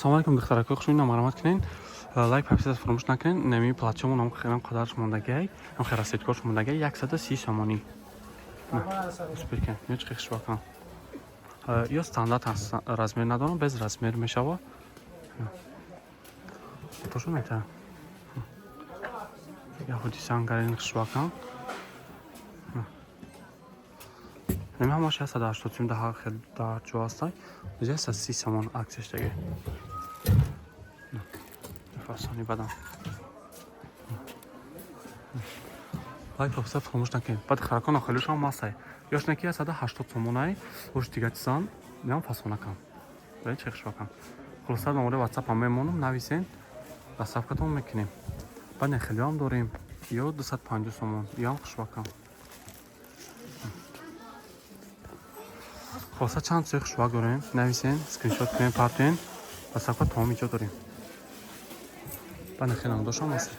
Салом алейкум, духтаракои хушмин, марҳамат кунен, лайк, подписаться фаромӯш накунен. Нами платьёмон ҳам хелам қадарш мондагиай, ҳам хел расцветкош мондагиай, 130 сомонӣ. Успеть кун, ё чӣ хушбакан. Ё стандарт ҳаст, размер надорам, без размер мешава. Тошу мета. Яҳуди сангарин хушбакан. Нами ҳамаш 180 сум, да ҳар хел дар ҷо ҳастай. Инҷа 130 сомон аксияш даге. Фасони бадан. Лайк, подписаться фаромӯш накунед. Баъд харакон охилишам мастай. Ёш наки 180 сомонай, ош дига чизан, инам фасонакам. Баъд чӣ хушбакан. Хулоса, номари WhatsApp ҳам мемонам, нависен, доставкатон мекунем. Баъд нехелиам дорем. Ё 250 сомон, ёам хушбакам. Хулоса, чанд чизи хушбак дорем, нависен, скриншот кунем, партоен, доставка тамоми ҷо дорем. Баъд нехелам дошам аст.